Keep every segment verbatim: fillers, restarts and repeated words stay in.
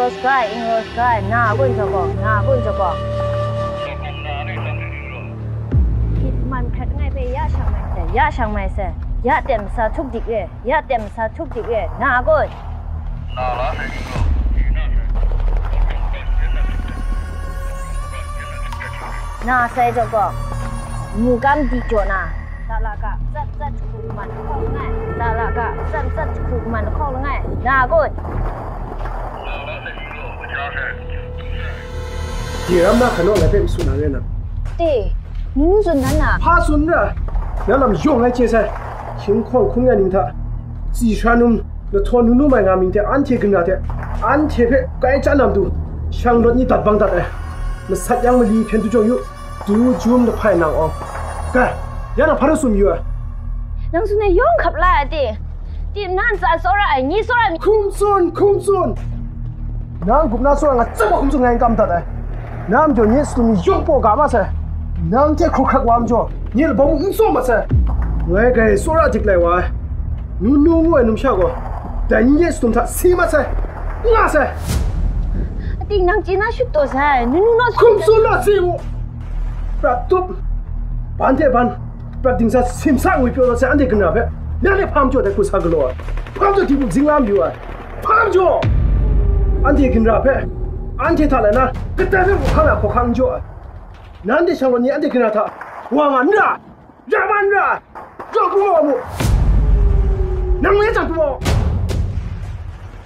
Ros kai, ing ros kai, na a kun jaw gaw, na a kun jaw gaw. Hpit man hkrat ngai hpe ya shang mai se, ya shang mai se, ya tem sa htuk dik re, ya tem sa htuk dik re, na a kun? Na sai jaw gaw, mu kam di jaw na, Talaka, tsat tsat jahku man lahkawng langai. Talaka, tsat tsat jahku man lahkawng langai. Na a kun? Di ram na hkanu ngai hpe n tsun na re na. Te, nunu tsun dan na? Hpa tsun ra, na lam yawng ai chye sai. Hkying hkawng hkungga ning hta, tsi sha num, lahtaw nunu mai nga mying hte anhte ginra hte, anhte hpe kai chya na matu, shanglawt ni dat bang dat ai. Masat yang mali hpyen du jaw yu. Du jum lahpai nang awng. Ga, ya nang hpa ru tsun yu ai? Nang tsun ai yawng hkap la ai ti? Tim na ntsa tsawra ai, ni tsawra mi. Hkum tsun, hkum tsun! Nang gup na tsawra nga tsawra hkum tsun ngai n kam dat ai. Na majaw nye sut mi yawng paw ga ma sai. Nang hte hkru hkrak wa majaw, nye labawng n tsaw ma sai. Ngai grai tsawra dik lai wa ai. Nunu ngu ai numsha gaw, dai ni nye sut hta si ma sai. Nga sai. Ating nang chye na shut taw sai, nunu naw hkum tsun na si u. Prat tup, ban hte ban, prat dingsa simsa ngwi pyaw na sai anhte ginra hpe, nang hte hpa majaw dai hku sa galaw ai, hpa majaw dipu zingla mayu ai, hpa majaw anhte ginra hpe, anhte hta lai na, kadai hpe hkawhkam ai hkawhkam n jaw ai, nanhte shanglawt ni anhte ginra hta wa nga n ra, ra ban ra, jaw hkrum wa mu, nang le jang hkrum wa,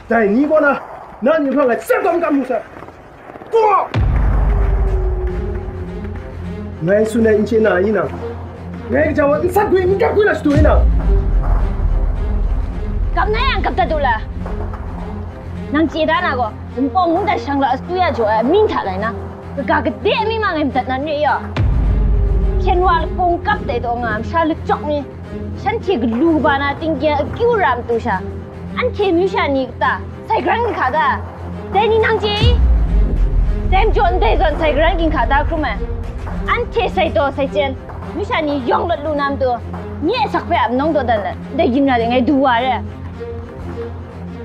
dai ni kaw na, na ni hpang ai tsep tawn kam mu sai. Gaw! Ngai tsun ai n chye na i nang? Ngai gaja wa n sat gwi, n kap gwi na shadu i nang? Kap na yang kap dat u la. Nang chye da na gaw, Wunpawng ngu dat shanglawt asuya jaw ai amying hta lai na, kaga kade mi ma ngai madat na n re yaw? Hpyen wa lakung kap dai taw nga ai masha lachyawk mi, shanhte galu kaba na tinggyeng akyu ra matu sha, anhte myu sha ni kata sai garan ginhka ta? Dai ni nang chye i? Dai majaw ndai zawn sai garan ginhka ta hkrum ai. Anhte sai daw sai chyen, myu sha ni yawng lawt lu na matu, nye asak hpe ap nawng dawdan let, ndai ginra de ngai du wa re.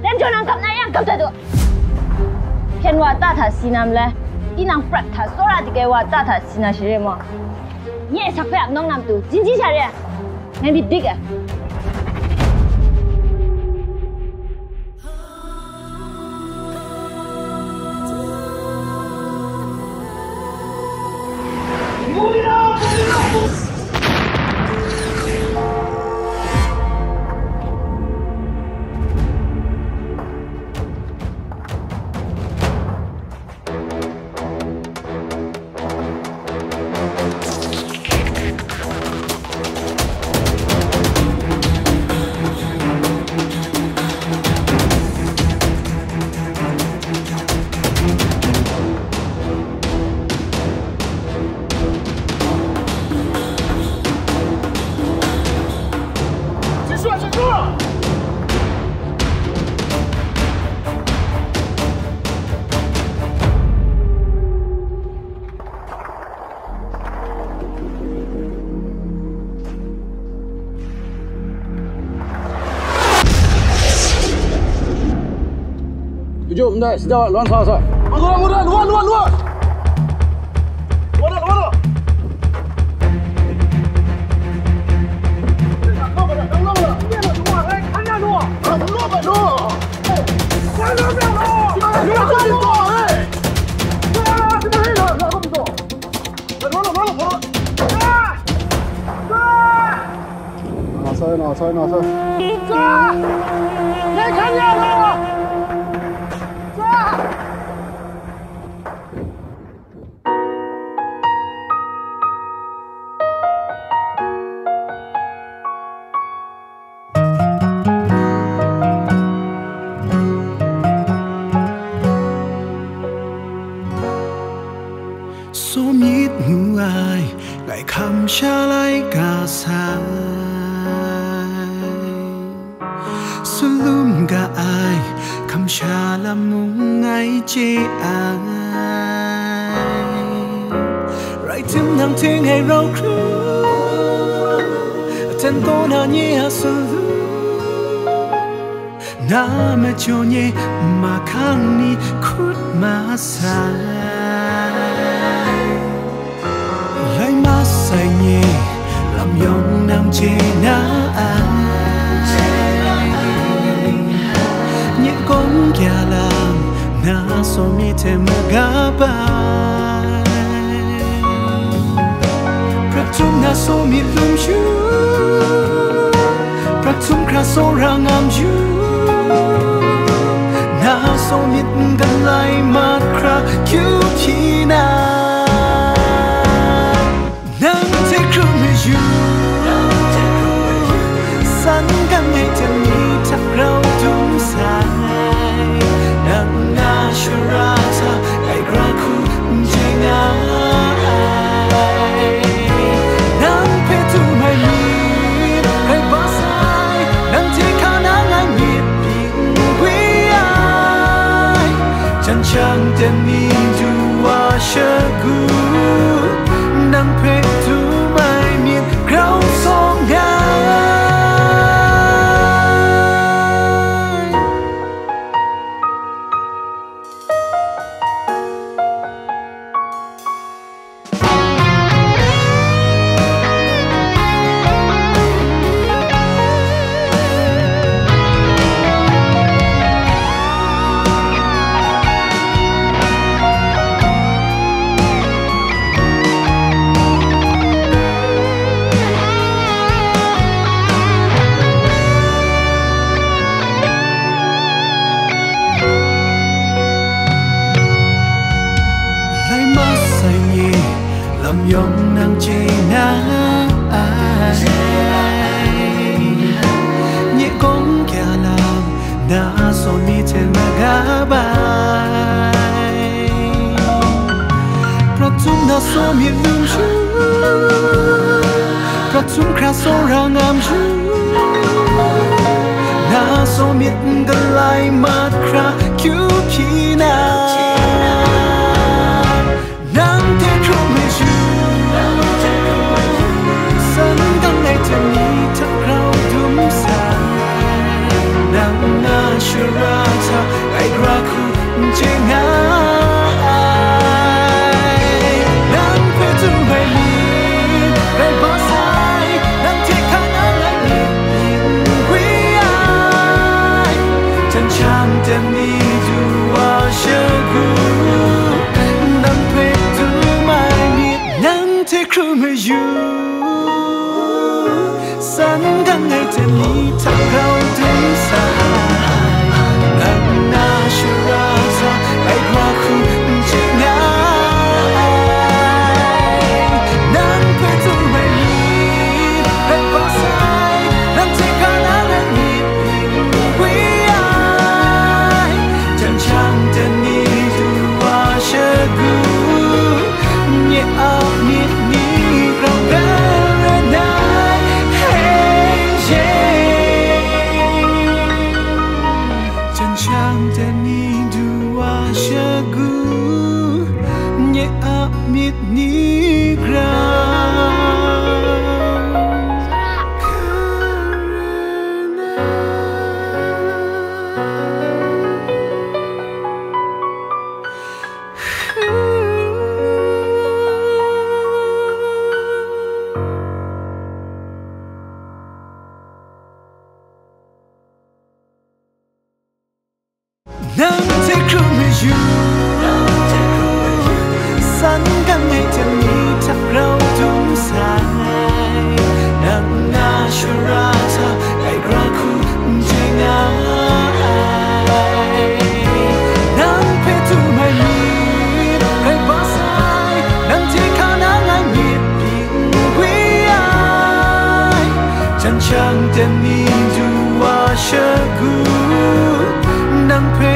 Dai majaw nang kap na yang kap dat u. Hpyen wa ta hta si na malai, tinang prat hta tsawra dik ai wa ta hta si na share maw? Nye asak hpe ap nawng na matu, jinji sha re ai. Ngai myit dik ai. Kajum ndai, sida luan sa sa. Luan, luan, luan, luan, luan. Luan, luan, luan. Na sai, na sai, na sai. Sumyit ngu ai, ngai hkam sha laika sai. Salum ga ai, hkam sha lam mung ngai chye ai. Rai tim, nang hte ngai rau hkru, aten taw na nye a salum, na majaw nye mahkang ni hku Kut masai, lai masai nye, lam yawng nang chye na ai. Nye kawng kya lam, na saw mi hte maga bai. Prat htum na saw myit lum yu, prat htum hkra saw ra ngam yu, na saw myit n galai mat hkra kyu hpyi na, nang hte hkrum yu, san gang ai hte ni hta grau dum sai, nang na shara hta, Ai gra hku n chye nga ai. Nang hpe htum ai myit rai ba sai, nang hte hka na ngai myit pyi n gwi ai. Jan shang ten ni du wa shagu, nang hpe htum ai myit grau sawng nga ai. Lai masai nye, lam yawng nang chye na ai. Nye kawng kya lam, na saw mi hte maga bai. Prat htum na saw myit lum yu, prat htum hkra saw ra ngam yu, na saw myit n galai mat hkra kyu hpyi na, nang hte hkrum ai yu, san gang ai hte ni hta grau dum sai, nang na shara hta ai gra hku n chye nga ai. Nang hpe htum ai myit rai ba sai, nang hte hka na ngai myit pyi n gwi ai. Jan shang ten ni du wa shagu, nang hpe htum ai myit, nang hte hkrum ai yu. San gang ai hte ni hta grau dum sai, nang na shara hta ai gra hku n chye nga ai. Nang hpe htum ai myit rai ba sai, nang hte hka na ngai myit pyi n gwi ai. Jan shang ten ni du wa shagu, nye a myit ni grau rai rai nai, hey, yeah. Jan shang ten ni du wa shagu, nye a myit ni grau. Nang hte hkrum ai yu, san gang ai hte ni hta grau dum sai, nang na shara hta ai gra hku n chye nga ai. Nang hpe htum ai myit rai ba sai, nang hte hka na ngai myit pyi n gwi ai. Jan shang ten ni du wa shagu, nang hpe